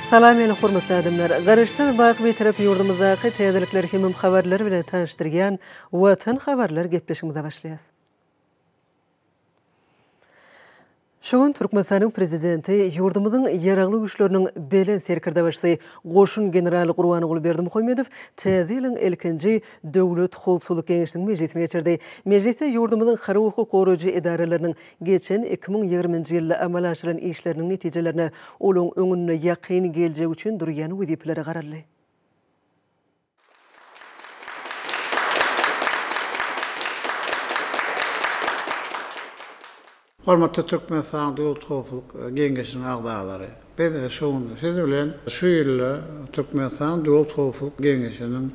Salam meni hormatly adamlar! Garaşsyz baky Bitarap ýurdumyzdaky täzelikler hemem habarlar bilen tanyşdyrýan Watan habarlar gepleşigimize başlaýas. Şu gün Türkmenistanyň Prezidenti, ýurdumyzyň Ýaragly Güýçleriniň Belent Serkerdebaşysy, goşun generaly Gurbanguly Berdimuhamedow Täze ýylyň ilkinji Döwlet howpsuzlyk geňeşiniň mejlisini geçirdi. Mejlisde ýurdumyzyň harby hukuk goraýjy edaralarynyň geçen 2020-nji ýylda amala aşyran işleriniň netijelerine, olaryň öňünde ýakyn geljek üçin durýan wezipelere garaldy. Hormatly Türkmenistanyň Döwlet howpsuzlyk geňeşiniň agzalary! Biz şu gün siz bilen şu ýylda Türkmenistanyň Döwlet howpsuzlyk geňeşiniň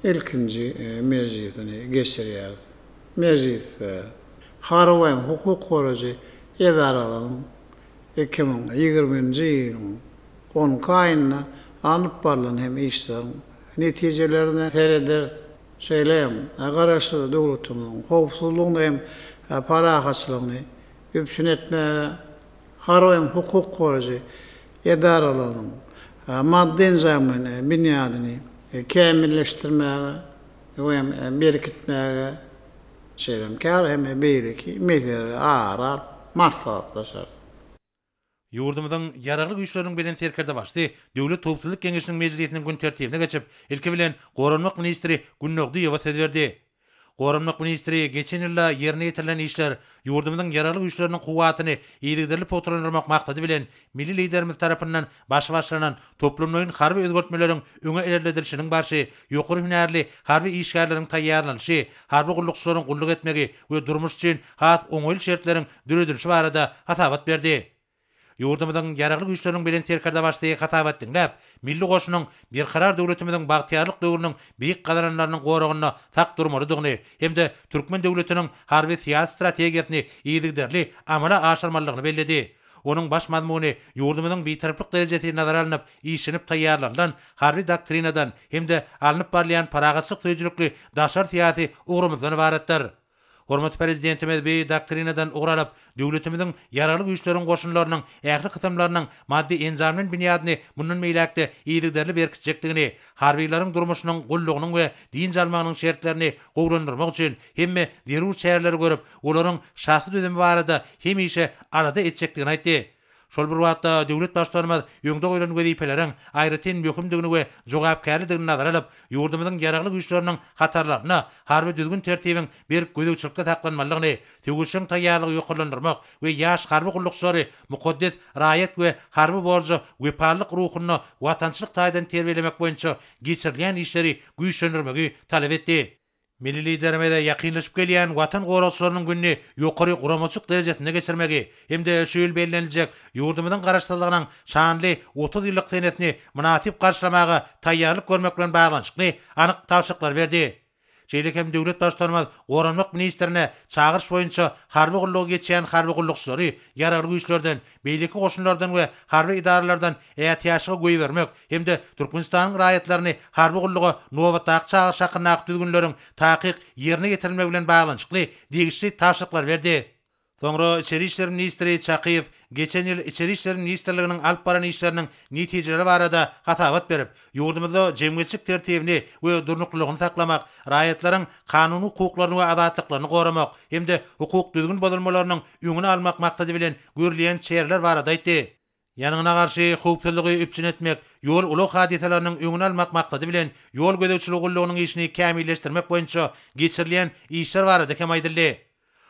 ilkinji mejlisini geçirýäris. Mejlisde harby hem hukuk goraýjy edaralaryň 2020-nji ýylyň on iki aýynda alnyp barlan hem işleriň netijelerine serederis. Şeýle hem Garaşsyz döwletimiziň howpsuzlygyny hem parahatçylygyny üpjün etmäge, harby hem hukuk goraýjy edaralarynyň maddy-enjamlaýyn binýadyny kämilleşdirmäge we hem berkitmäge, şeýle hem käbir hem beýleki meseleleri ara alyp maslahatlaşarys. Ýurdumyzyň Ýaragly Güýçleriniň Belent Serkerdebaşysy Döwlet howpsuzlyk geňeşiniň mejlisiniň gün tertibine geçip, ilki bilen goranmak ministri Gündogdyýewa söz berdi. Goranmak ministri geçen ýylda ýerine ýetirilen işler, ýurdumyzyň Ýaragly Güýçleriniň kuwwatyny yzygiderli pugtalandyrmak maksady bilen milli Liderimiz tarapyndan başy başlanan toplumlaýyn harby özgertmeleriň öňe ilerledilişiniň barşy, ýokary hünärli harby işgärleriň taýýarlanylyşy, harby gullukçylaryň gulluk etmegi we durmuş üçin has oňaýly şertleriň döredilişi barada hasabat berdi. Ýurdumyzyň Ýaragly Güýçleriniň Belent Serkerdebaşysy hasabat diňläp, milli goşunyň Berkarar döwletimiziň bagtyýarlyk döwrüniň beýik gazananlarynyň goragynda sak durmalydygyny hem-de türkmen döwletiniň harby-syýasy strategiýasyny yzygiderli amala aşyrmalydygyny belledi. Onuň baş mazmuny ýurdumyzyň Bitaraplyk derejesi nazara alnyp işlenip taýýarlanylan Harby doktrinadan hem-de alnyp barylýan parahatçylyk söýüjilikli daşary syýasy ugrumyzdan ybaratdyr. Hormatly Prezidentimiz bu doktrinadan ugur alyp, döwletimiziň Ýaragly Güýçleriň goşunlarynyň ähli kysymlarynyň maddy-enjamlaýyn binýadyny mundan beýläk-de yzygiderli berkitjekdigini, harbylaryň durmuşynyň, gullugynyň we dynç almagynyň şertlerini gowulandyrmak üçin hemme zerur çäreleri görüp, olaryň şahsy düzümi barada hemişe alada etjekdigini aýtdy. Şol bir wagtda, döwlet Baştutanymyz öňde goýlan wezipeleriň aýratyn möhümdigini we jogapkärlidigini nazara alyp, ýurdumyzyň Ýaragly Güýçleriniň hatarlarynda harby düzgün-tertibiň berk gözegçilikde saklanmalydygyny, söweşjeň taýýarlygy ýokarlandyrmak we ýaş harby gullukçylary mukaddes raýat we harby borja wepalylyk ruhunda watançylyk taýdan terbiýelemek boýunça geçirilýän işleri güýçlendirmegi talap etdi. Milli Liderimiz ýakynlaşyp gelýän Watan goragçylarynyň gününi ýokary guramaçylyk derejesinde geçirmegi hem-de şu ýyl belleniljek ýurdumyzyň Garaşsyzlygynyň şanly 30 ýyllyk senesini mynasyp garşylamaga taýýarlyk görmek bilen baglanyşykly anyk tabşyryklary berdi. Şeýle hem döwlet Baştutanymyz Goranmak ministrine çagyryş boýunça harby gullugy geçýän harby gullukçylary Ýaragly Güýçlerden, beýleki goşunlardan we harby edaralardan ätiýaçlyga goýbermek hem-de Türkmenistanyň raýatlaryny harby gulluga nobatdaky çagyryş hakyndaky düzgünleriň takyk ýerine ýetirilmegi bilen baglanyşykly degişli tabşyryklary berdi. Soňra içeri işler ministri Çakyýew geçen ýyl Içeri işler ministrliginiň alyp baran işleriniň netijeleri barada hasabat berip, ýurdumyzda jemgyýetçilik tertibini we durnuklylygyny saklamak, raýatlaryň kanuny hukuklaryny we azatlyklaryny goramak hem-de hukuk düzgün bozulmalarynyň öňüni almak maksady bilen görülýän çäreler barada aýtdy. Ýangyna garşy howpsuzlygy üpjün etmek, ýol-ulag hadysalarynyň öňüni almak maksady bilen, ýol gözegçiligi gullugynyň işini kämilleşdirmek boýunça geçirilýän işler barada hem aýdyldy.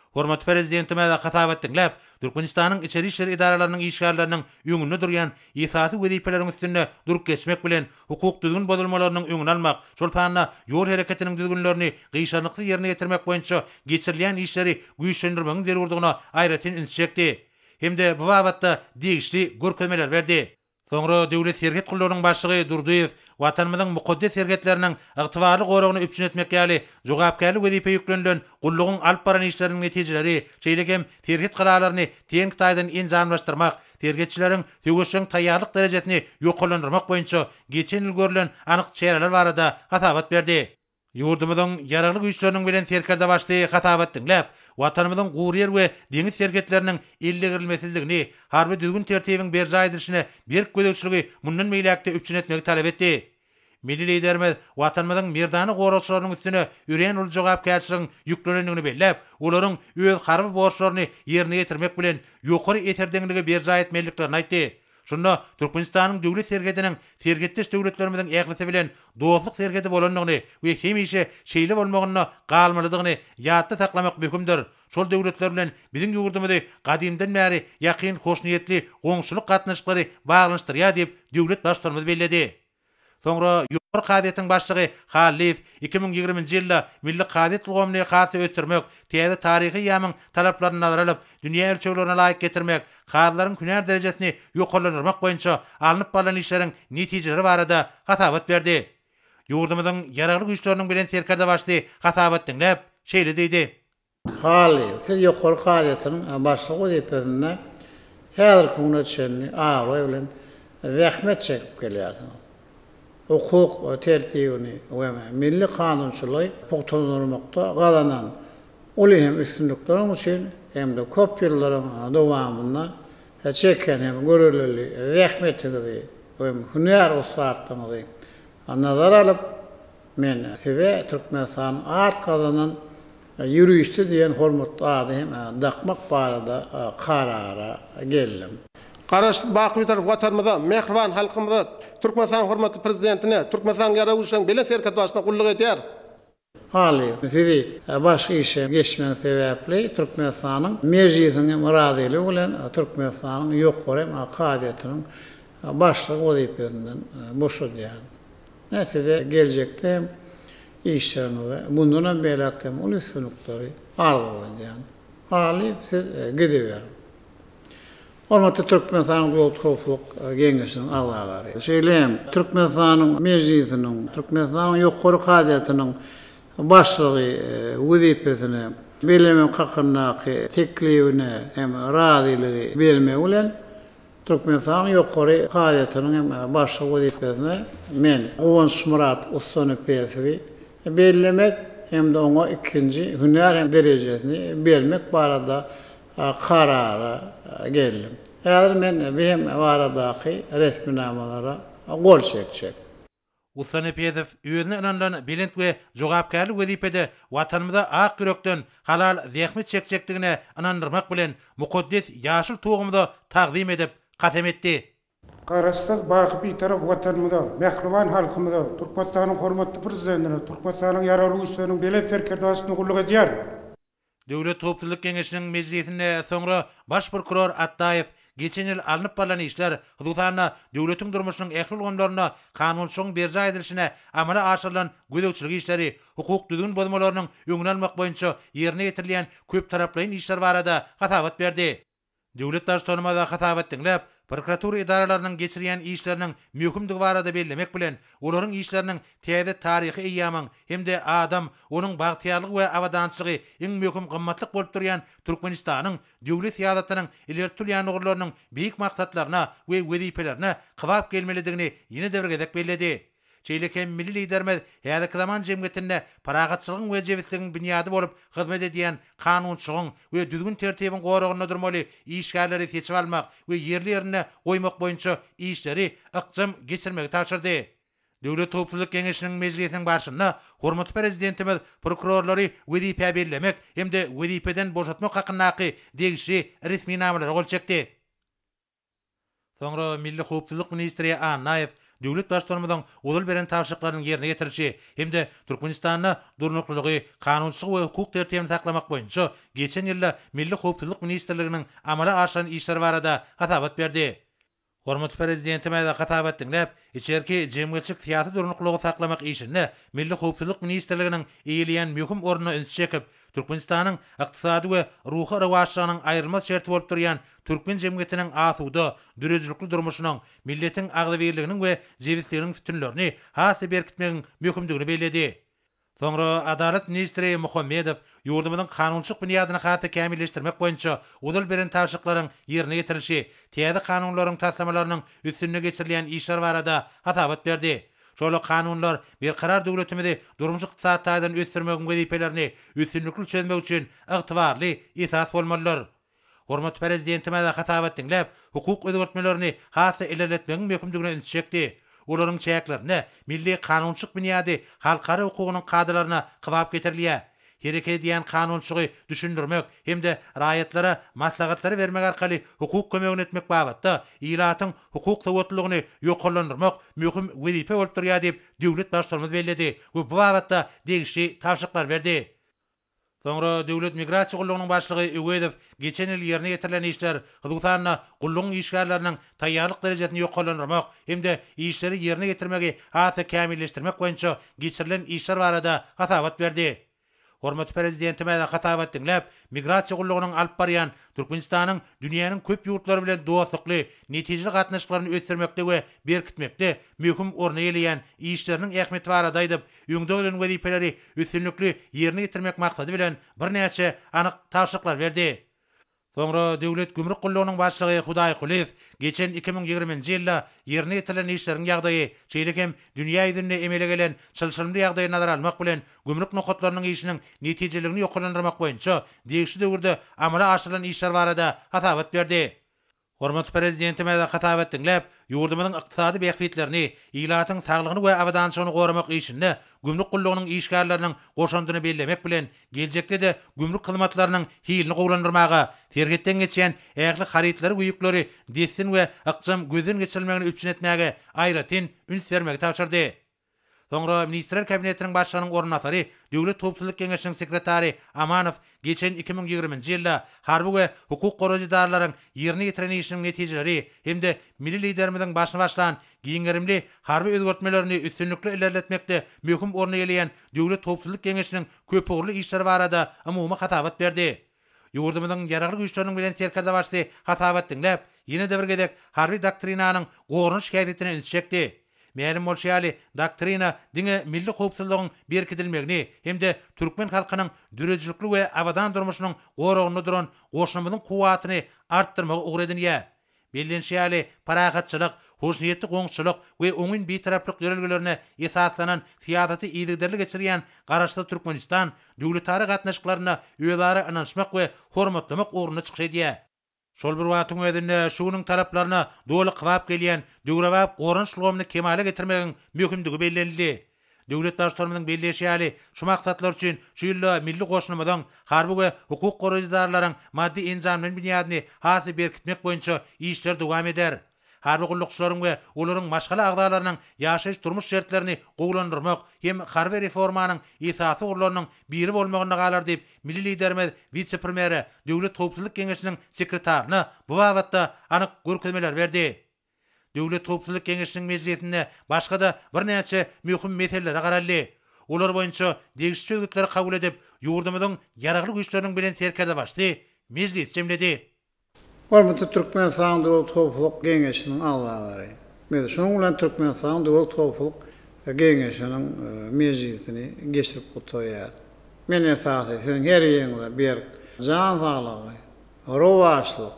Hormatly Prezidentimiz hasabat diňläp, Türkmenistanyň içeri işler edaralarynyň işgärleriniň öňünde durýan esasy wezipeleriň üstünde durup geçmek bilen, hukuk düzgün bozulmalarynyň öňüni almak, şol sanda ýol hereketiniň düzgünlerini gyşarnyksyz ýerine ýetirmek boýunça geçirilýän işleri güýçlendirmegiň zerurdygyna aýratyn üns çekdi. hem-de bu babatda degişli görkezmeleri berdi. Soňra Döwlet serhet gullugynyň başlygy Durdyýew Watanymyzyň mukaddes serhetleriniň ygtybarly goragyny üpjün etmek ýaly jogapkärli wezipe ýüklenilen gullugyň alyp baran işleriniň netijeleri, şeýle hem serhet galalaryny tehniki taýdan enjamlaşdyrmak, serhetçileriň söweşjeň taýýarlyk derejesini ýokarlandyrmak boýunça geçen ýyl görlen anyk çäreler barada hasabat berdi. Ýurdumyzyň Ýaragly Güýçleriniň Belent Serkerdebaşysy hasabat diňläp, Watanymyzyň gury ýer we deňiz serhetleriniň eldegrilmesizligini, harby düzgün-tertibiň berjaý edilişine berk gözegçiligi mundan beýläk-de üpjün etmegi talap etdi. Milli Liderimiz Watanymyzyň merdana goragçylarynyň üstüne örän uly jogapkärçiligiň ýüklenendigini belläp, olaryň öz harby borçlaryny ýerine ýetirmek bilen, ýokary eserdeňligi berjaý etmeliliklerini aýtdy. Şunda Türkmenistanyň Döwlet serhediniň serhetdeş döwletlerimiziň ählisi bilen dostluk serhedi bolandygyny we hemişe şeýle bolmagynda galmalydygyny ýatda saklamak möhümdir. Şol döwletler bilen biziň ýurdumyzy gadymdan bäri ýakyn hoşniýetli goňşulyk gatnaşyklary baglanyşdyrýar diýip, döwlet Baştutanymyz belledi. Soňra Ýokary kazyýetiň başlygy Hallyýew 2020-nji ýylda milli kazyýet ulgamyny has-da ösdürmek, täze taryhy eýýamyň talaplaryny nazara alyp, dünýä ölçeglerine laýyk getirmek, kazylaryň hünär derejesini ýokarlandyrmak boýunça alnyp barlan işleriň netijeleri barada hasabat berdi. Ýurdumyzyň Ýaragly Güýçleriniň Belent Serkerdebaşysy hasabat diňläp, şeýle diýdi. Hallyýew, siz Ýokary kazyýetiniň başlygy wezipesinde häzirki güne çenli abraý bilen zähmet çekip gelýärsiňiz. Hukuk tertibini we milli kanunçylygy pugtalandyrmakda gazanan uly hem üstünlikleriň üçin hem-de köp ýyllaryň dowamynda çeken hem göreleli zähmetiňizi we hünär ussatlygyňyzy nazara alyp, Men size Türkmenistanyň at gazanan ýuristi diýen hormatly ady hem dakmak barada karara geldim. Garaşsyz, baky Bitarap Watanymyza, mähriban halkymyza, Türkmenistanyň hormatly Prezidentine, Türkmenistanyň Ýaragly Güýçleriniň Belent Serkerdebaşyna gulluk edýär. Haly, sizi başga işe geçmegiň sebäpli Türkmenistanyň Mejlisiniň hem razylygy bilen Türkmenistanyň Ýokary kazyýetiniň başlygy wezipesinden boşadýaryn. Men size geljekde hem işleriňizde mundanam beýläk hem uly üstünlikleri arzuw edýän. Haly siz gidiberiň. Hormatly Türkmenistanyň Döwlet howpsuzlyk geňeşiniň agzalary, şeýle hem Türkmenistanyň Mejlisiniň, Türkmenistanyň Ýokary kazyýetiniň Başlygy wezipesine bellemek hakyndaky teklibine hem razylygy bermegi bilen, Türkmenistanyň Ýokary kazyýetiniň hem başlygy wezipesine men, Guwançmyrat Ussanepesowy bellemek hem-de oňa ikinji hünär hem derejesini bermek barada karara geldim. Häzir men bu hem baradaky resminamalara gol çekjek. Ussanepesow özüne ynanylan belent we jogapkärli wezipede Watanymyza ak ýürekden halal zähmet çekjekdigine ynandyrmak bilen, mukaddes ýaşyl Tugumyza tagzym edip, kasam etdi. Garaşsyz, baky Bitarap Watanymyza, mähriban halkymyza, Türkmenistanyň hormatly Prezidentine, Türkmenistanyň Ýaragly Güýçleriniň Belent Serkerdebaşysyna gulluk edýärin. Döwlet howpsuzlyk geňeşiniň mejlisinde soňra Baş prokuror Atdaýew geçen ýyl alnyp barlan işler, hususan-da, döwletiň durmuşynyň ähli ulgamlarynda kanunçylygyň berjaý edilişine amala aşyrylan gözegçilik işleri, hukuk düzgün bozmalarynyň öňüni almak boýunça ýerine ýetirilýän köptaraplaýyn işler barada hasabat berdi. Döwlet Baştutanymyz hasabat diňläp, prokuratura edaralarynyň geçirýän işleriniň möhümdigi barada bellemek bilen, olaryň işleriniň täze taryhy eýýamyň hem-de adam, onuň bagtyýarlygy we abadançylygy iň möhüm gymmatlyk bolup durýan Türkmenistanyň döwlet syýasatynyň ileri tutulýan ugurlarynyň beýik maksatlaryna we wezipelerine kybap gelmelidigini ýene-de bir gezek belledi. Şeýle hem milli Liderimiz häzirki zaman jemgyýetinde parahatçylygyň we jebisligiň binýady bolup hyzmat edýän kanunçylygyň we düzgün-tertibiň goragynda durmaly işgärleri seçip almak we ýerli-ýerinde goýmak boýunça işleri ykjam geçirmegi tabşyrdy. Döwlet howpsuzlyk geňeşiniň mejlisiniň barşynda hormatly Prezidentimiz prokurorlary wezipä bellemek hem-de wezipeden boşatmak hakyndaky degişli resminamalara gol çekdi. Soňra Milli howpsuzlyk ministri Annaýew döwlet Baştutanymyzyň ozal beren tabşyryklarynyň ýerine ýetirilişi hem-de Türkmenistanda durnuklylygy, kanunçylygy we hukuk tertibini saklamak boýunça geçen ýylda Milli howpsuzlyk ministrliginiň amala aşyran işleri barada hasabat berdi. Hormatly Prezidentimiz hasabat diňläp, içerki jemgyýetçilik-syýasy durnuklylygy saklamak işinde Milli howpsuzlyk ministrliginiň eýeleýän möhüm ornuna ünsi çekip, Türkmenistanyň ykdysady we ruhy rowaçlygynyň aýrylmaz şerti bolup durýan türkmen jemgyýetiniň asuda, döredijilikli durmuşynyň, milletiň agzybirliginiň we jebisliginiň sütünlerini has-da berkitmegiň möhümdigini belledi. Soňra Adalat ministri Muhammedow ýurdumyzyň kanunçylyk binýadyny has-da kämilleşdirmek boýunça ozal beren tabşyryklaryň ýerine ýetirilişi, täze kanunlaryň taslamalarynyň üstünde geçirilýän işler barada hasabat berdi. Şol kanunlar Berkarar döwletimizi durmuş-ykdysady taýdan ösdürmegiň wezipelerini üstünlikli çözmek üçin ygtybarly esas bolmalydyr. Hormatly Prezidentimiz hasabat diňläp, hukuk özgertmelerini has-da ilerletmegiň möhümdigine ünsi çekdi. Olaryň çäklerinde milli kanunçylyk binýady halkara hukugynyň kadalaryna kybap getirilýär. Hereket edýän kanunçylygy düşündirmek hem-de raýatlara maslahatlary bermek arkaly hukuk kömegini etmek babatda ilatyň hukuk sowatlylygyny ýokarlandyrmak möhüm wezipe bolup durýar diýip, döwlet Baştutanymyz belledi we bu babatda degişli tabşyryklary berdi. Soňra Döwlet migrasiýa gullugynyň başlygy Öwezow geçen ýyl ýerine ýetirilen işler, hususan-da, gullugyň işgärleriniň taýýarlyk derejesini ýokarlandyrmak hem-de işleri ýerine ýetirmegi has-da kämilleşdirmek boýunça geçirilen işler barada hasabat berdi. Hormatly Prezidentimiz hasabat diňläp, migrasiýa gullugynyň alyp barýan Türkmenistanyň dünýäniň köp ýurtlary bilen dostlukly, netijeli gatnaşyklaryny ösdürmekde we berkitmekde möhüm orun eýeleýän işleriniň ähmiýeti barada aýdyp, öňde goýlan wezipeleri üstünlikli ýerine ýetirmek maksady bilen birnäçe anyk tabşyryklar berdi. Soňra Döwlet gümrük gullugynyň başlygy Hudaýkulyýew geçen 2020-nji ýylda ýerine ýetirilen işleriň ýagdaýy, şeýle hem dünýä ýüzünde emele gelen çylşyrymly ýagdaýy nazara almak bilen gümrük nokatlarynyň işiniň netijeliligini ýokarlandyrmak boýunça degişli döwürde amala aşyrylan işler barada hasabat berdi. Hormatly Prezidentimiz hasabat diňläp, ýurdumyzyň ykdysady bähbitlerini, ilatyň saglygyny we abadançylygyny goramak işinde gümrük gullugynyň işgärleriniň goşandyny bellemek bilen, geljekde-de gümrük hyzmatlarynyň hilini gowulandyrmaga, serhetden geçýän ähli harytlary we ýükleri dessin we ykjam gözden geçirilmegini üpjün etmäge aýratyn üns bermegi tabşyrdy. Soňra Ministrler Kabinetiniň Başlygynyň orunbasary, Döwlet howpsuzlyk geňeşiniň sekretary Amanow geçen 2020-nji ýylda harby we hukuk goraýjy edaralaryň ýerine ýetiren işiniň netijeleri hem-de milli Liderimiziň başyny başlan giň gerimli harby özgertmelerini üstünlikli ilerletmekde möhüm orun eýeleýän Döwlet howpsuzlyk geňeşiniň köpugurly işleri barada umumy hasabat berdi. Ýurdumyzyň Ýaragly Güýçleriniň Belent Serkerdebaşysy hasabat diňläp, ýene-de bir gezek harby doktrinanyň goranyş häsiýetine ünsi çekdi. Mälim bolşy ýaly, doktrina diňe milli howpsuzlygyň berkidilmegini hem-de türkmen halkynyň döredijilikli we abadan durmuşynyň goragynda duran goşunymyzyň kuwwatyny artdyrmagy ugur edinýär. Bellenişi ýaly, parahatçylyk, hoşniýetli goňşuçylyk we oňyn Bitaraplyk ýörelgelerine esaslanan syýasaty yzygiderli geçirýän Garaşsyz Türkmenistan döwletara gatnaşyklarynda özara ynanyşmak we hormatlamak ugrunda çykyş edýär. Şol bir wagtyň özünde şu günüň talaplaryna doly kybap gelýän döwrebap goranyş ulgamyny kemala getirmegiň möhümdigi bellenildi. Döwlet Baştutanymyzyň belleýşi ýaly, şu maksatlar üçin şu ýylda milli goşunymyzyň, harby we hukuk goraýjy edaralaryň maddy-enjamlaýyn binýadyny has-da berkitmek boýunça işler dowam eder. Harby gullukçylaryň we olaryň maşgala agzalarynyň ýaşaýyş-durmuş şertlerini gowulandyrmak hem harby reformanyň esasy ugurlarynyň biri bolmagynda galar diýip, milli Liderimiz wise-premýere, Döwlet howpsuzlyk geňeşiniň sekretaryna bu babatda anyk görkezmeleri berdi. Döwlet howpsuzlyk geňeşiniň mejlisinde başga-da birnäçe möhüm meselelere garaldy. Olar boýunça degişli çözgütleri kabul edip, ýurdumyzyň Ýaragly Güýçleriniň Belent Serkerdebaşysy mejlisi jemledi. Hormatly Türkmenistanyň Döwlet howpsuzlyk geňeşiniň agzalary! Biz şunuň bilen Türkmenistanyň Döwlet howpsuzlyk geňeşiniň mejlisini geçirip gutarýarys. Men esasy siziň her biriňize berk jan saglygy, rowaçlyk,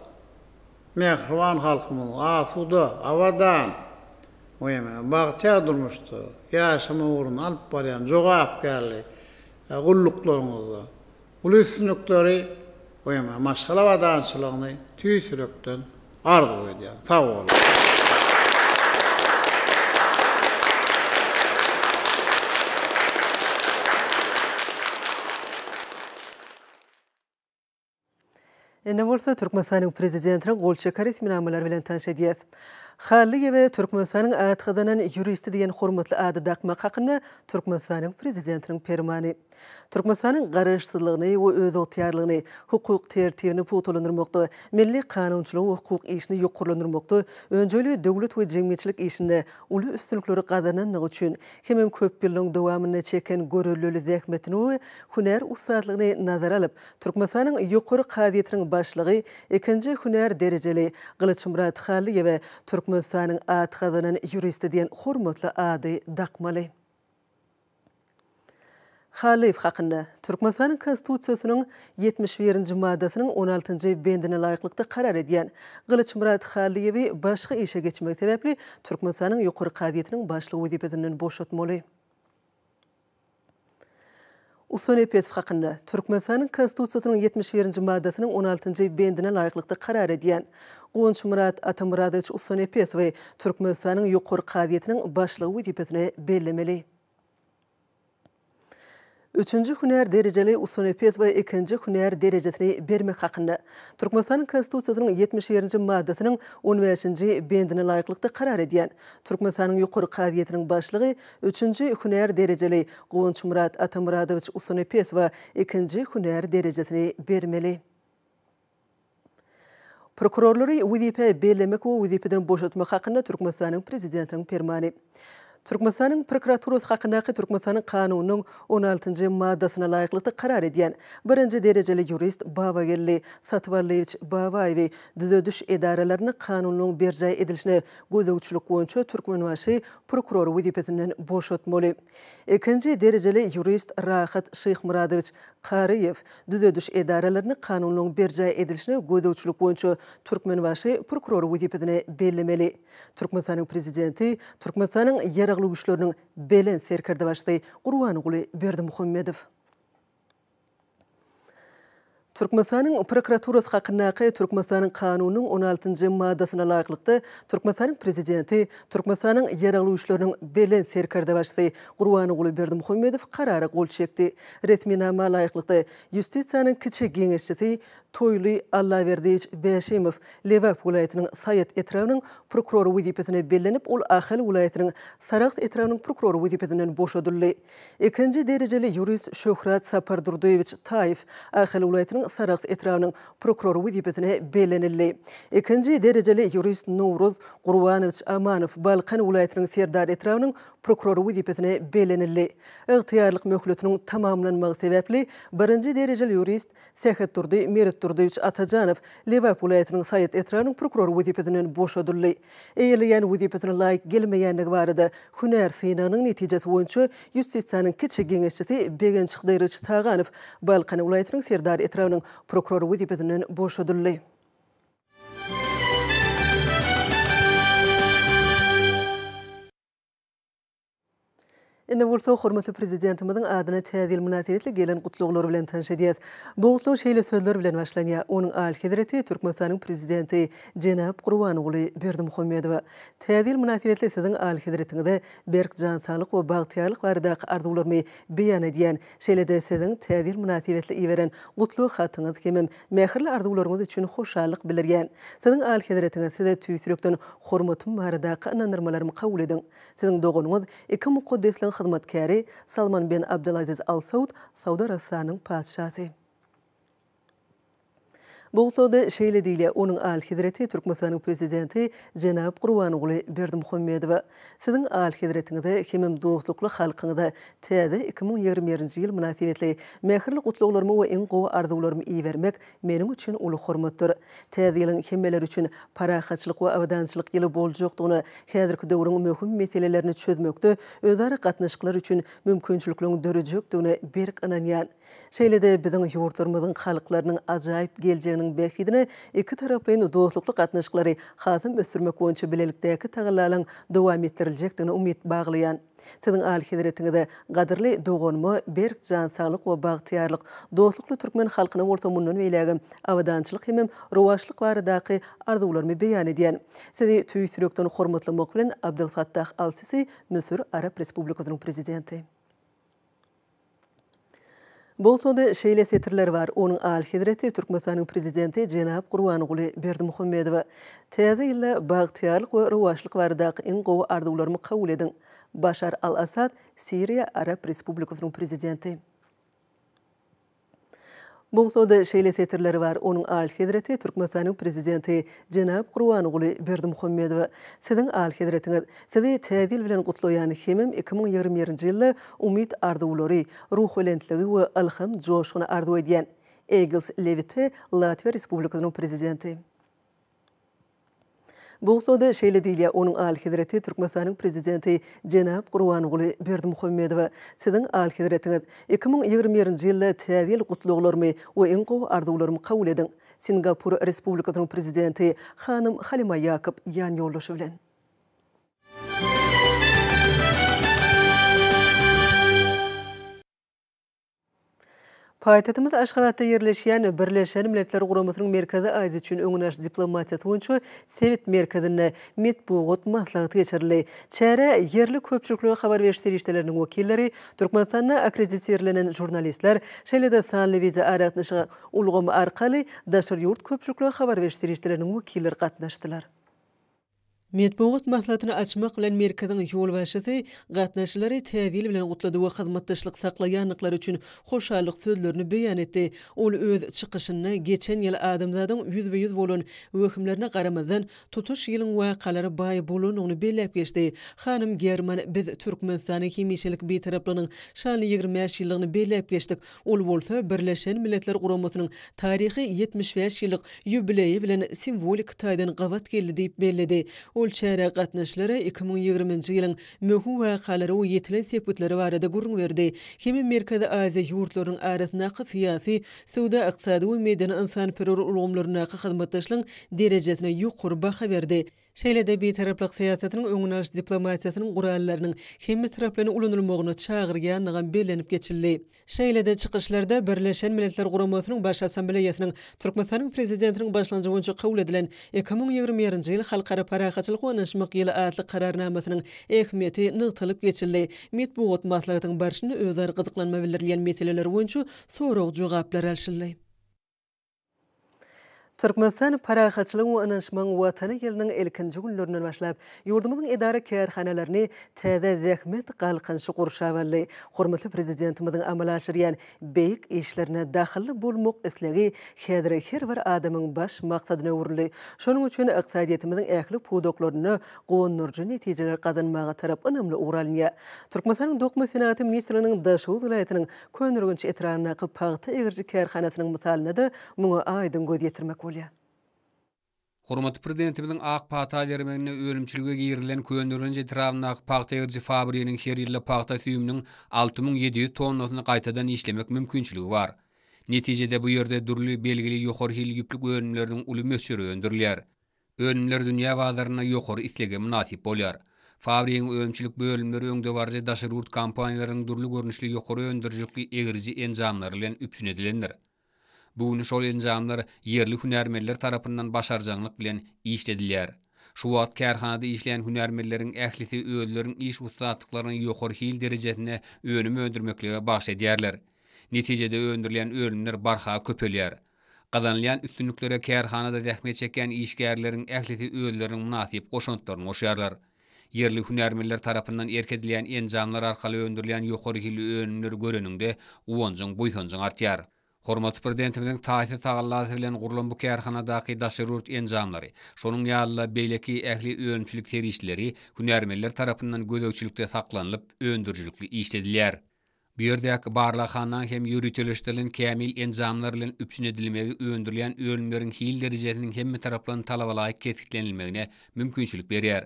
mähriban halkymyzyň asuda, abadan we bagtyýar durmuşda ýaşamagy ugrunda alyp barýan jogapkärli gulluklaryňyzda Uly üstünlikleri we maşgala abadançylygyny tüýs ýürekden arzuw edýän. Sag boluň! Indi bolsa Türkmenistanyň Prezidentiniň gol çeken resminamalary bilen tanyş edýäs. Hallyýewe Türkmenistanyň at gazanan ýuristi diýen hormatly ady dakmak hakynda Türkmenistanyň Prezidentiniň Permany. Türkmenistanyň Garaşsyzlygyny we özygtyýarlygyny, hukuk tertibini pugtalandyrmakda, milli kanunçylygy we hukuk işini ýokarlandyrmakda, önjeýli döwlet we jemgyýetçilik işinde uly üstünlikleri gazanandygy üçin hemem köp ýyllaryň dowamynda çeken görelleli zähmetini we hünär ussatlygyny nazara alyp, Türkmenistanyň Ýokary kazyýetiniň başlygy ikinji hünär derejeli Gylyçmyrat Hallyýewe Türkmenistanyň at gazanan ýuristi diýen hormatly ady dakmaly. Hallyýew hakynda Türkmenistanyň Konstitusiýasynyň 71-nji maddasynyň on altynjy bendine laýyklykda karar edýän Gylyçmyrat Hallyýewi başga işe geçmegi sebäpli Türkmenistanyň Ýokary kazyýetiniň başlygy wezipesinden boşatmaly. Usanepesow hakynda Türkmenistanyň Konstitusiýasynyň 71-nji maddasynyň on altynjy bendine laýyklykda karar edýän Guwançmyrat Atamyradowiç Usanepesowy Türkmenistanyň Ýokary kazyýetiniň başlygy wezipesine bellemeli. Üçünji hünär derejeli Usanepesowa ikinji hünär derejesini bermek hakynda Türkmenistanyň Konstitusiýasynyň 71-nji maddasynyň on bäşinji bendine laýyklykda karar edýän Türkmenistanyň Ýokary kazyýetiniň başlygy üçünji hünär derejeli Guwançmyrat Atamyradowiç Usanepesowa ikinji hünär derejesini bermeli. Prokurorlary wezipä bellemek we wezipeden boşatmak hakynda Türkmenistanyň Prezidentiniň Permany. Türkmenistanyň Prokuraturasy hakyndaky Türkmenistanyň Kanunynyň on altynjy maddasyna laýyklykda karar edýän birinji derejeli ýurist Babageldi Satyballyýewiç Babaýewi düzediş edaralarynda kanunyň berjaý edilişine gözegçilik boýunça Türkmenbaşy prokurory wezipesinden boşatmaly. Ikinji derejeli ýurist Rahat Şyhmyradowiç Karyýew düzediş edaralaryny kanunyň berjaý edilişine gözegçilik boýunça Türkmenbaşy prokurory wezipesine bellemeli. Türkmenistanyň Prezidenti, Türkmenistanyň Ýaragly Güýçleriniň Belent Serkerdebaşysy Gurbanguly Berdimuhamedow. Türkmenistanyň Prokuraturasy hakyndaky Türkmenistanyň Kanunynyň on altynjy maddasyna laýyklykda, Türkmenistanyň Prezidenti, Türkmenistanyň Ýaragly Güýçleriniň Belent Serkerdebaşysy Gurbanguly Berdimuhamedow Karara gol çekdi. Resminama laýyklykda, Ýustisiýanyň kiçi geňeşçisi Toýly Allaberdiýewiç Bäşimow Lebap welaýatynyň Saýat etrabynyň prokurory wezipesine bellenip, ol Ahal welaýatynyň Sarahs etrabynyň prokurory wezipesinden boşadyldy. Ikinji derejeli ýurist Şöhrat Sapardurdyýewiç Taýew Ahal welaýatynyň Sarahs etrabynyň prokurory wezipesine bellenildi. Ikinji derejeli ýurist Nowruz Gurbanowiç Amanow Balkan welaýatynyň Serdar etrabynyň prokurory wezipesine bellenildi. Ygtyýarlyk möhletiniň tamamlanmagy sebäpli birinji derejeli ýurist Sähetdurdy Meretdurdyýewiç Atajanow Lebap welaýatynyň Saýat etrabynyň prokurory wezipesinden boşadyldy. Eýeleýän wezipesine laýyk gelmeýändigi barada hünär synagynyň netijesi boýunça ýustisiýanyň kiçi geňeşçisi Begenç Hydyrowiç Taganow Balkan welaýatynyň Serdar etrabynyň prokurory wezipesinden boşadyldy. Indi bolsa hormatly Prezidentimiziň adyna Täze ýyl mynasybetli gelen gutlaglar bilen tanyş edýäs. Bu gutlag şeýle sözler bilen başlanýar, Onuň Alyhezreti Türkmenistanyň Prezidenti jenap Gurbanguly Berdimuhamedowa. Täze ýyl mynasybetli Siziň Alyhezretiňize berk jan saglyk we bagtyýarlyk baradaky arzuwlarymy beýan edýän, şeýle-de Siziň Täze ýyl mynasybetli iberen gutlag hatyňyz hemem mähirli arzuwlaryňyz üçin hoşallyk bildirýän. Siziň Alyhezretiňiz Size tüýs ýürekden hormatym baradaky ynandyrmalarymy kabul ediň. Siziň doganyňyz, iki mukaddesligiň hyzmatkäri Salman ben Abdelaziz Al Saud, Saud Arabystanynyň patyşasy. Bu gutlagda şeýle diýilýär, Onuň Alyhezreti Türkmenistanyň Prezidenti jenap Gurbanguly Berdimuhamedowa, Siziň Alyhezretiňize hemem dostlukly halkyňyza täze 2021-nji ýyl mynasybetli mähirli gutlaglarymy we iň gowy arzuwlarymy ibermek Meniň üçin uly hormatdyr. Täze ýylyň hemmeler üçin parahatçylyk we abadançylyk ýyly boljakdygyna, häzirki döwrüň möhüm meselelerini çözmekde özara gatnaşyklar üçin mümkinçilikleriň dörejekdigine berk ynanýan. Şeýle-de biziň ýurtlarymyzyň halklarynyň ajaýyp geljeginiň bähbidine ikitaraplaýyn dostlukly gatnaşyklary hasam ösdürmek boýunça bilelikdäki tagallalaryň dowam etdiriljekdigine umyt baglaýan. Siziň Alyhezretiňize, gadyrly doganyma berk jan saglyk we bagtyýarlyk, dostlukly türkmen halkyna bolsa mundan beýlägem abadançylyk hemem rowaçlyk baradaky arzuwlarymy beýan edýän. Sizi tüýs ýürekden hormatlamak bilen, Abdel Fattah al-Sisi, Müsür Arap Respublikasynyň Prezidenti. Bu gutlagda şeýle setirler bar, Onuň Alyhezreti Türkmenistanyň Prezidenti jenap Gurbanguly Berdimuhamedowa Täze ýylda bagtyýarlyk we rowaçlyk baradaky iň gowy arzuwlarymy kabul ediň. Başar al-Assad, Siriýa Arap Respublikasynyň Prezidenti. Bu gutlagda şeýle setirler bar, Onuň Alyhezreti Türkmenistanyň Prezidenti jenap Gurbanguly Berdimuhamedowa, Siziň Alyhezretiňiz, Sizi Täze ýyl bilen gutlaýan hemem 2021-nji ýylda umyt-arzuwlary, ruhubelentligi we ylham-joşguny arzuw edýän. Egils Lewite, Latwiýa Respublikasynyň Prezidenti. Bu gutlagda şeýle diýilýär, Onuň Alyhezreti Türkmenistanyň Prezidenti jenap Gurbanguly Berdimuhamedowa, Siziň Alyhezretiňiz, 2021-nji ýylda Täze ýyl gutlaglarymy we iň gowy arzuwlarymy kabul ediň. Singapur Respublikasynyň Prezidenti hanym Halima Ýakob ýanýoldaşy bilen. Paýtagtymyz Aşgabatda ýerleşýän Birleşen Milletler Guramasynyň Merkezi Aziýa üçin öňüni alyş diplomatiýasy boýunça sebit merkezinde metbugat maslahaty geçirildi. Çärä ýerli köpçülikleýin habar beriş serişdeleriniň wekilleri, Türkmenistanda akkreditirlenen žurnalistler, şeýle-de sanly wideoaragatnaşyk ulgamy arkaly daşary ýurt köpçülikleýin habar beriş serişdeleriniň wekilleri gatnaşdylar. Metbugat maslahatyny açmak bilen merkeziň ýolbaşçysy gatnaşyjylary Täze ýyl bilen gutlady we hyzmatdaşlyk saklaýandyklary üçin hoşallyk sözlerini beýan etdi. Ol öz çykyşynda geçen ýyl adamzadyň ýüzbe-ýüz bolan wehimlerine garamazdan, tutuş ýylyň wakalara baý bolandygyny belläp geçdi. Hanym German, Biz Türkmenistanyň hemişelik Bitaraplygynyň şanly 25 ýyllygyny belläp geçdik. Ol bolsa Birleşen Milletler Guramasynyň taryhy 75 ýyllyk ýubileýi bilen simwolik taýdan gabat geldi diýip belledi. Ol çärä gatnaşyjylara 2020-nji ýylyň möhüm wakalary we ýetilen sepgitleri barada gürrüň berdi hem Merkezi Aziýa ýurtlarynyň arasyndaky syýasy, söwda-ykdysady we medeni-ynsanperwer ulgamlaryndaky hyzmatdaşlygyň derejesine ýokary baha berdi. Şeýle-de bitaraplyk syýasatynyň öňüni alyş diplomatiýasynyň gurallarynyň hemmetaraplaýyn ulanylmagyna çagyrýandygam bellenip geçildi. Şeýle-de çykyşlarda Birleşen Milletler Guramasynyň Baş Assambleýasynyň Türkmenistanyň Prezidentiniň başlangyjy boýunça kabul edilen 2021-nji ýyl Halkara parahatçylyk we ynanyşmak ýyly atly Kararnamasynyň ähmiýeti nygtalyp geçildi. Metbugat maslahatyň barşynda özara gyzyklanma bildirilýän meseleler boýunça sorag-jogaplar alşyldy. Türkmenistan parahatçylygyň we ynanyşmagyň Watany ýylynyň ilkinji günlerinden başlap, ýurdumyzyň edara-kärhanalaryny täze zähmet galkynyşy gurşap aldy. Hormatly Prezidentimiziň amala aşyrýan beýik işlerine dahylly bolmak islegi häzir her bir adamyň baş maksadyna öwrüldi. Şonuň üçin ykdysadyýetimiziň ähli pudaklarynda guwandyryjy netijeler gazanmaga tarap ynamly ugur alynýar. Türkmenistanyň Dokma senagaty ministrliginiň Daşoguz welaýatynyň Köneürgenç etrabyndaky pagta egriji kärhanasynyň mysalynda-da muňa aýdyň göz ýetirmek bolýar. Hormatly Prezidentimiziň ak pata bermeginde önümçilige girizilen Köneürgenç etrabyndaky pagta egriji fabriginiň her ýylda pagta süýüminiň 6700 tonnasyny gaýtadan işlemek mümkinçiligi bar. Netijede bu ýerde dürli belgili ýokary hilli ýüplük önümleriniň uly möçberi öndürilýär. Önümler dünýä bazarynda ýokary islege mynasyp bolýar. Fabrigiň önümçilik bölümleri öňdebaryjy daşary ýurt kompaniýalarynyň dürli görnüşli ýokary öndürijilikli egriji enjamlary bilen üpjün edilendir. Bu gün şol enjamlar ýerli hünärmenler tarapyndan başarjaňlyk bilen işledilýär. Şu wagt kärhanada işleýän hünärmenleriň ählisi özleriniň iş ussatlyklaryny ýokary hil derejesinde önüm öndürmeklige bagyş edýärler. Netijede öndürilýän önümler barha köpelýär. Gazanylýan üstünliklere kärhanada zähmet çekýän işgärleriň ählisi özleriniň mynasyp goşantlaryny goşýarlar. Ýerli hünärmenler tarapyndan erk edilýän enjamlar arkaly öndürilýän ýokary hilli önümleri göreniňde guwanjyň, buýsanjyň artýar. Hormatly Prezidentimiziň taýsyz tagallasy bilen gurlan bu kärhanadaky daşary ýurt enjamlary, şonuň ýaly-da beýleki ähli önümçilik serişdeleri hünärmenler tarapyndan gözegçilikde saklanylyp, öndürijilikli işledilýär. Bu ýerdäki barlaghanaň hem ýöriteleşdirilen kämil enjamlar bilen üpjün edilmegi öndürilýän önümleriň hil derejesiniň hemmetaraplaýyn talabalaýyk kesgitlenilmegine mümkinçilik berýär.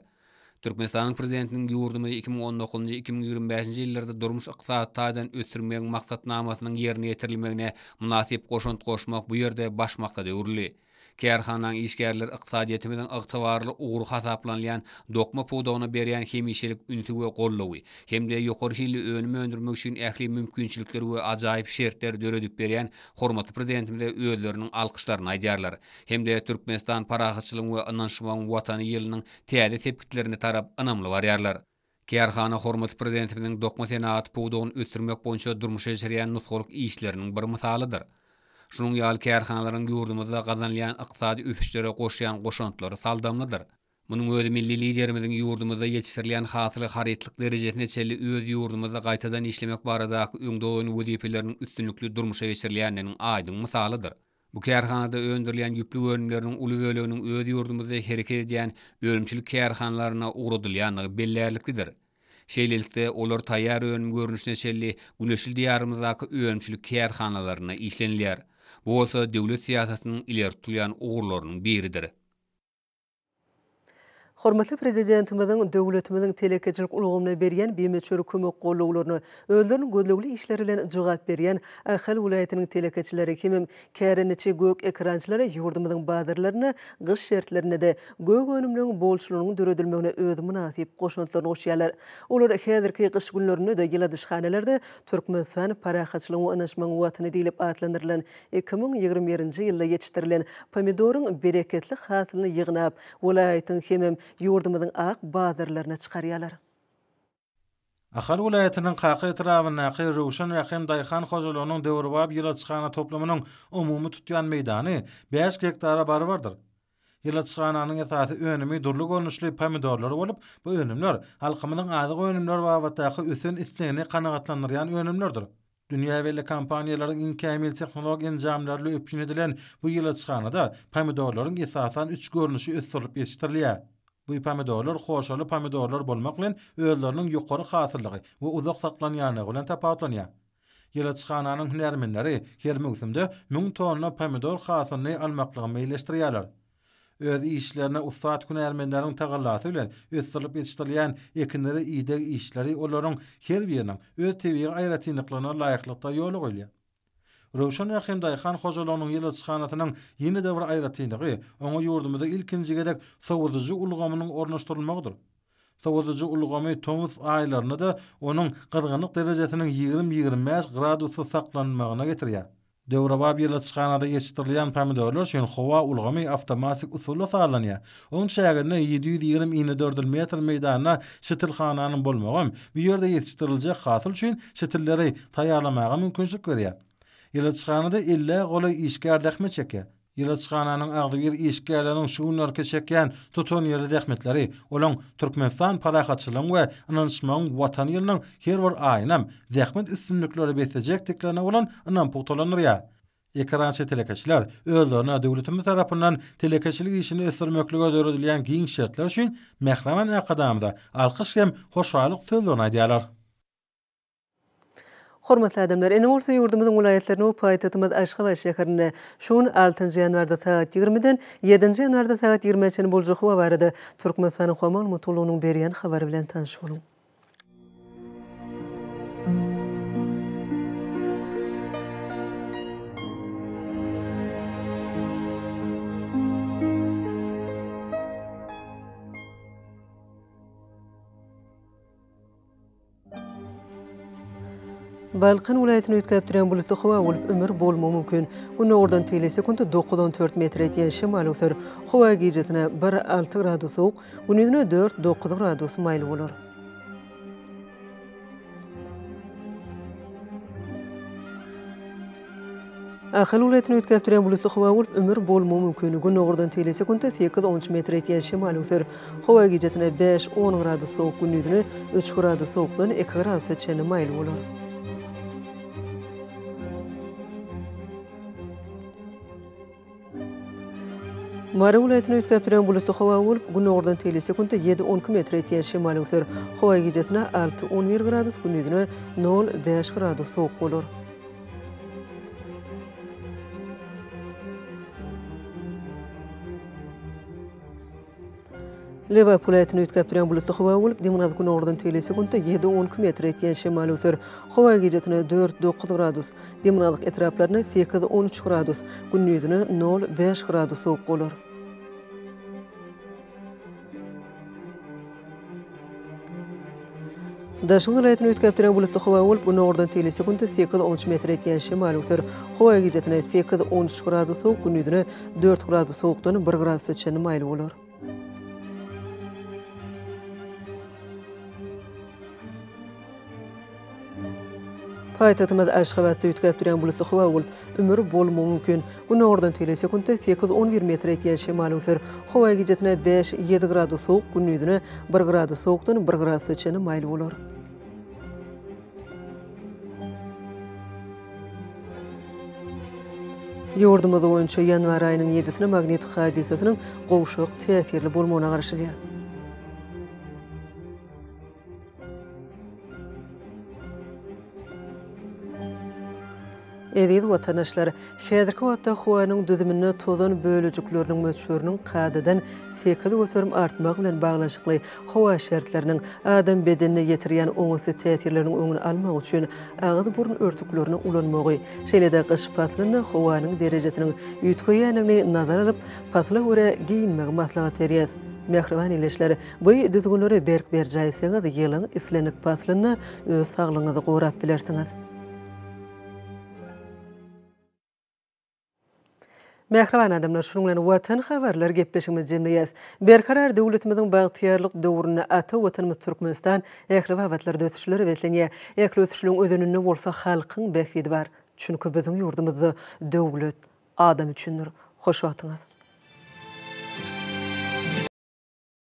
Türkmenistanyň Prezidentiniň ýurdumyzy 2019-njy, 2025-nji ýyllarda durmuş-ykdysady taýdan ösdürmegiň maksatnamasynyň ýerine ýetirilmegine mynasyp goşant goşmak bu ýerde baş maksada öwrüldi. Kärhananyň işgärleri ykdysadyýetimiziň ygtybarly ugry hasaplanylýan dokma pudagyna berýän hemişelik ünsi we goldawy hem-de ýokary hilli önüm öndürmek üçin ähli mümkinçilikleri we ajaýyp şertleri döredip berýän hormatly Prezidentimize özleriniň alkyşlaryny aýdýarlar hem-de Türkmenistan parahatçylygyň we ynanyşmagyň Watany ýylynyň täze sepgitlerine tarap ynamly barýarlar. Kärhana hormatly Prezidentimiziň dokma senagaty pudagyny ösdürmek boýunça durmuşa geçirýän nusgalyk işleriniň bir mysalydyr. Şunuň ýaly kärhanalaryň ýurdumyzda gazanylýan ykdysady ösüşlere goşýan goşantlary saldamlydyr. Munuň özi milli Liderimiziň ýurdumyzda ýetişdirilýän hasyly harytlyk derejesine çenli öz ýurdumyzda gaýtadan işlemek baradaky öňde goýan wezipeleriniň üstünlikli durmuşa geçirilýändiginiň aýdyň mysalydyr. Bu kärhanada öndürilýän ýüplük önümleriniň uly böleginiň öz ýurdumyzda hereket edýän önümçilik kärhanalaryna ugradylýandygy bellärliklidir. Şeýlelikde, olar taýýar önüm görnüşine çenli güneşli Diýarymyzdaky önümçilik kärhanalarynda işlenilýär. Bu bolsa döwlet syýasatynyň ileri tutulýan ugurlarynyň biridir. Hormatly Prezidentimiziň döwletimiziň telekeçilik ulgamyna berýän bimöçber kömek-gollawlaryna özleriniň gözlegli işleri bilen jogap berýän Ahal welaýatynyň telekeçileri hemem kärendeçi gök ekerançylary ýurdumyzyň bazarlarynda gyş şertlerinde-de gök önümleriň bolçulygynyň döredilmegine öz mynasyp goşantlaryny goşýarlar. Olar häzirki gyş günlerinde-de ýyladyşhanalarda Türkmenistan, parahatçylygyň we ynanyşmagyň Watany diýlip atlandyrylan 2021-nji ýylda ýetişdirilen pomidoryň bereketli hasylyny ýygnap, welaýatyň hemem ýurdumyzyň ak bazarlaryna çykarýarlar. Ahal welaýatynyň Kaka etrabyndaky Röwşen Rahym daýhan hojalygynyň döwrebap ýyladyşhana toplumynyň umumy tutýan meýdany bäş gektara barabardyr. Ýyladyşhananyň esasy önümi dürli görnüşli pomidorlar bolup, bu önümler halkymyzyň azyk önümleri babatdaky ösen islegini kanagatlandyrýan önümlerdir. Dünýä belli kompaniýalaryň iň kämil tehnologik enjamlary bilen üpjün edilen bu ýyladyşhanada pomidorlaryň esasan üç görnüşi ösdürilip ýetişdirilýär. Bu pomidorlar hoşaly pomidorlar bolmak bilen özleriniň ýokary hasyllygy we uzak saklanýanlygy bilen tapawutlanýar. Ýyladyşhananyň hünärmenleri her möwsümde müň tonna pomidor hasylyny almaklygy meýilleşdirýärler. Öz işlerine ussat hünärmenleriň tagallasy bilen ösdürilip ýetişdirilýän ekinlere ideg işleri olaryň her biriniň öz tebigy aýratynlyklaryna laýyklykda ýola goýulýar. Röwşen Rahym daýhan hojalygynyň ýyladyşhanasynyň ýene-de bir aýratynlygy oňa ýurdumyzda ilkinji gezek sowadyjy ulgamynyň ornaşdyrylmagydyr. Sowadyjy ulgamy tomus aýlarynda-da onuň gyzgynlyk derejesiniň 20-25 gradusda saklanmagyna getirýär. Döwrebap ýyladyşhanada ýetişdirilýän pomidorlar üçin howa ulgamy awtomatik usulda sazlanýar. Onuň çäginde 720 inedördül metr meýdanda şitilhananyň bolmagam bu ýerde ýetişdiriljek hasyl üçin şitilleri taýýarlamaga mümkinçilik berýär. Ýyladyşhanada ellä golaý işgär zähmet çekýär. Ýyladyşhananyň agzybir işgärleriniň şu günlerki çekýän tutanýerli zähmetleri, olaň Türkmenistan parahatçylygyň we ynanyşmagyň Watany ýylynyň her bir aýynam zähmet üstünlikleri beslejekdiklerine bolan ynam pugtalandyrýar. Ekerançy telekeçiler özlerine döwletimiz tarapyndan telekeçilik işini ösdürmeklige döredilýän giň şertler üçin mähriban Arkadagymyza alkyş hem hoşallyk sözlerini aýdýarlar. Hormatly adamlar, indi bolsa ýurdumyzyň welaýatlarynda we paýtagtymyz Aşgabat şäherinde şu gün, altynjy ýanwarda sagat ýigrimiden ýedinji ýanwarda sagat ýigrimä çenli boljak howa barada Türkmenistanyň Howa maglumat gullugynyň berýän habary bilen tanyş boluň. Balkan welaýatyny üýtgäp durýan bulutly howa bolup, ümür bolmagy mümkin. Günordan teýle sekuntda dokuz-on dört metre ýetýän şemal öwser. Howa gijesine bir, alty gradus sowuk, gündizine dört, dokuz gradus maýyl bolar. Ahal welaýatyny üýtgäp durýan bulutly howa bolup, ümür bolmagy mümkin. Gündogardan teýle sekuntda sekiz-on üç metre ýetýän şemal öwser. Howa gijesine bäş-on gradus sowuk, gündizine üç gradus sowukdan iki gradusa çenli maýyl bolar. Mary welaýatyny üýtgäp durýan bulutly howa bolup, günordan teýle sekuntda ýedi-on iki metre ýetýän şemal öwser. Howa gijesine alty-on bir gradus, gündizine nol, bäş gradus sowuk bolar. Lebap welaýatyny üýtgäp durýan bulutly howa bolup, demirgazyk-günordan teýle sekuntda ýedi-on iki metre ýetýän şemal öwser. Howa gijesine dört, dokuz gradus, demirgazyk etraplarynda sekiz, on üç gradus, gündizine nol, bäş gradus sowuk bolar. Daşoguz welaýatyny üýtgäp durýan bulutly howa bolup, günordan teýle sekuntda sekiz, on üç metre ýetýän şemal öwser. Howa gijesine sekiz, on üç gradus sowuk, gündizine dört gradus sowukdan bir gradusa çenli maýyl bolar. Paýtagtymyz Aşgabatda üýtgäp durýan bulutly howa bolup, ümür bolmagy mümkin. Günordan teýle sekuntda sekiz-on bir metre ýetýän şemal öwser. Howa gijesine bäş-ýedi gradus sowuk, gündizine bir gradus sowukdan bir gradusa çenli maýyl bolar. Ýurdumyz boýunça ýanwar aýynyň ýedisine magnit hadysasynyň gowşak täsirli bolmagyna garaşylýar. Eziz watandaşlar! Häzirki wagtda howanyň düzüminde tozan bölejikleriniň möçberiniň kadadan 8% artmagy bilen baglanyşykly howa şertleriniň adam bedenine ýetirýän oňaýsyz täsirleriniň öňüni almak üçin agyz-burun örtüklerini ulanmagy, şeýle-de gyş paslynda howanyň derejesiniň üýtgeýändigini nazara alyp, pasla görä geýinmegi maslahat berýäs. Mähriban ildeşler, bu düzgünleri berk berjaý etseňiz, ýylyň islendik paslynda öz saglygyňyzy gorap bilersiňiz. Mähriban adamlar, şunuň bilen Watan habarlar gepleşigimizi jemleýäs. Berkarar döwletimiziň bagtyýarlyk döwründe ata Watanymyz Türkmenistan ähli babatlarda ösüşlere beslenýär. Ähli ösüşleriň özeninde bolsa halkyň bähbidi bar. Çünki biziň ýurdumyzda döwlet adam üçindir. Hoş wagtyňyz!